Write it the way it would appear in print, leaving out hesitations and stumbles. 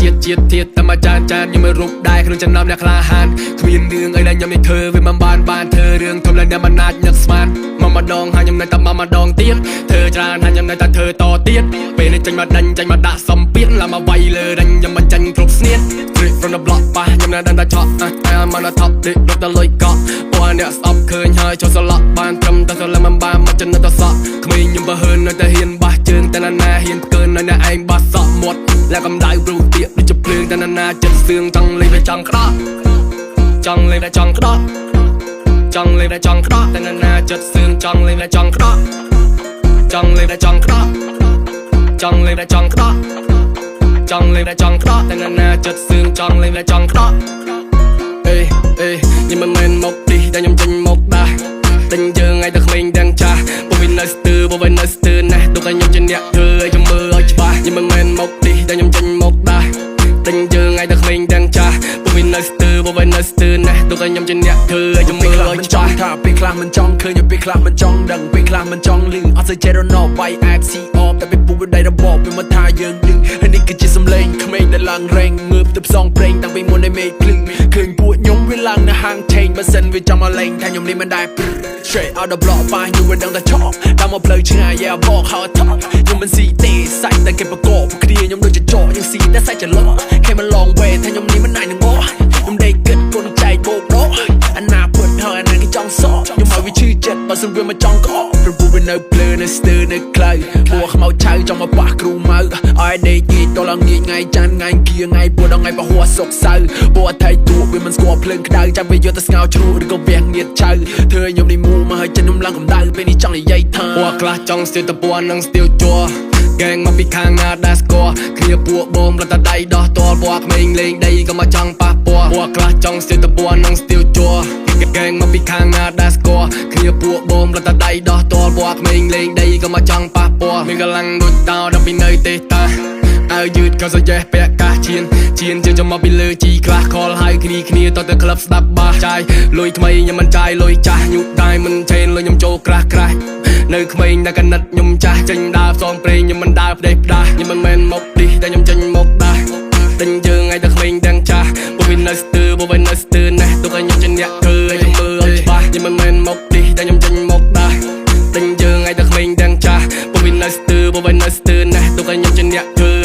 ជាតិជាតិធាតុតែមកចានចានខ្ញុំមិនរូបដែរក្នុងចំណោមអ្នកក្លាហានគ្មានរឿងអីដែលខ្ញុំនេះធ្វើវាមិនបានបានធ្វើរឿងធំឡើងអ្នកមិនអាចនឹកស្មានមកម្ដងហើយខ្ញុំនៅតែមកម្ដងទៀតធ្វើច្រើនហើយខ្ញុំនៅតែធ្វើតទៀតពេលនេះចេញមកដេញចេញមកដាក់សំពៀនឡើងមកវាយលើដេញខ្ញុំមិនចាញ់គ្រប់ស្នៀត Straight from the block ប៉ះខ្ញុំនៅដឹងតែឆក់អា I'm on the top ដេករត់ដល់លុយកក់ពួកអ្នកស្អប់ឃើញហើយចូលសឡក់បានត្រឹមតែសលឹមមិនបានមកចំណិតតសក់ក្មេងខ្ញុំបើហឿននៅតែហ៊ានបះជើងតែណាណាហ៊ានផ្កើននៅអ្នកឯងបាសក់មាត់ឡាកំដៅព្រោះទៀកដូចជាភ្លើងតែណាណាចិត្តសឿងចង់លេងវាចង់ក្តោះចង់លេងតែចង់ក្តោះចង់លេងតែចង់ក្តោះតែណាណាចិត្តសឿងចង់លេងតែចង់ក្តោះចង់លេងតែចង់ក្តោះចង់លេងតែចង់ក្តោះចង់លេងតែចង់ក្តោះតែណាណាចិត្តសឿងចង់លេងតែចង់ក្តោះ អេអេខ្ញុំមិនមែនមកទីតែខ្ញុំចេញមកដាស់ដេញយើងឲ្យតែក្មេងទាំងចាស់ពួកវានៅស្ទើពួកវានៅស្ទើណាស់ទុកឲ្យខ្ញុំជាអ្នកធ្វើឲ្យខ្ញុំមើលឲ្យច្បាស់ខ្ញុំមិនមែនមកទីតែខ្ញុំចេញមកដាស់ដេញយើងឲ្យតែក្មេងទាំងចាស់ពួកវានៅស្ទើពួកវានៅស្ទើណាស់ទុកឲ្យខ្ញុំជាអ្នកធ្វើឲ្យខ្ញុំមើ ពេល លឲ្យ ខ្លះមិនច ច្បាស់ ង់ថាពេលខ្លះមិនចង់ឃើញពេលខ្លះមិនចង់ដឹងពេលខ្លះមិនចង់លឺអត់សូវចេះរណបបាយអែបស៊ីអបតែពេលពូវាដៃរបបវាមកថាយើងឌឺហើយនេះគឺជាសំឡេងក្មេងដែលឡើងរែងងើបទៅផ្សងព្រេងតាំងពីមុននៃមេឃភ្លឺឃើញពួកខ្ញុំវាឡើងនៅហាងឆេងបើសិនវាចង់មកលេងថាខ្ញុំនេះមិនដែរ Straight out the block បាយខ្ញុំវាដឹងតែឆក់តាមមកផ្លូវឆ្ងាយ yeah បក how I talk ខ្ញុំមិនស៊ីទេសាច់តែគេប្រកបគ្នាខ្ញុំដូចជាចកយើងស៊ីតែសាច់ច្រឡក់ Came a long way ថាខ្ញុំនេះមិនអាចនឹងបកខ្ញុំដេកគិតគុណចែកបោកដកអាណាពុតហើយអាណាគេចង់សក់ខ្ញុំឲ្យវាឈឺចិត្តបើសិនវាមកចង់ក្អកព្រោះវានៅភ្លើនៅស្ទើនៅខ្លៅពួកខ្មៅឆៅចង់មកប៉ះគ្រូម៉ៅឲ្យដេកងាយតឡើងងាយថ្ងៃច័ន្ទថ្ងៃគៀថ្ងៃពួរដល់ថ្ងៃពហុសុកសៅពួកអថៃទួវាមិនស្គាល់ភ្លើងក្តៅចាំវាយកទៅស្ងោជ្រក់ឬក៏វះងៀតឆៅធ្វើឲ្យខ្ញុំនេះមូមកឲ្យចិត្តខ្ញុំឡើងកម្ដៅពេលនេះចង់និយាយថា ពួកខ្លះចង់ស្ទាវតពណ៌និងស្ទាវជ័រកែងមកពីខាងណាដែលស្គាល់គ្នាពួកបងរត់តែដៃដោះតលពួកក្មេងលេងដីក៏មកចង់ប៉ះពាល់ពួកខ្លះចង់ស្ទាវតពណ៌និងស្ទាវជ័រកែងមកពីខាងណាដែលស្គាល់គ្នាពួកបងរត់តែដៃដោះតលពួកក្មេងលេងដីក៏មកចង់ប៉ះពាល់មានកម្លាំងដូចតោដល់ពីនៅទេតាអាវយឺតក៏សយេះពាក់កាសឈៀនឈៀនជើងចំមកពីលើជីខ្លះខលហើយគ្នាគ្នាតទៅក្លឹបស្ដាប់បាសចាយលុយថ្មីខ្ញុំមិនចាយលុយចាស់ញូដៃមិនឆេនលុយខ្ញុំចូលក្រាស់ក្រាស់នៅក្មេងតែកណិតខ្ញុំចាស់ចេញដើរផ្សងព្រេងខ្ញុំមិនដើរផ្ដេសផ្ដាស់ខ្ញុំមិនមែនមកទីតែខ្ញុំចេញមកដាស់ដេញយើងឲ្យតែក្មេងទាំងចាស់ពួកវានៅស្ទើពួកវានៅស្ទើណាស់ទុកឲ្យខ្ញុំជាអ្នកធ្វើឲ្យខ្ញុំមើលឲ្យច្បាស់ខ្ញុំមិនមែនមកទីតែខ្ញុំចេញមកដាស់ដេញយើងឲ្យតែក្មេងទាំងចាស់ពួកវានៅស្ទើពួកវានៅស្ទើណាស់ទុកឲ្យខ្ញុំជាអ្នកធ្វើ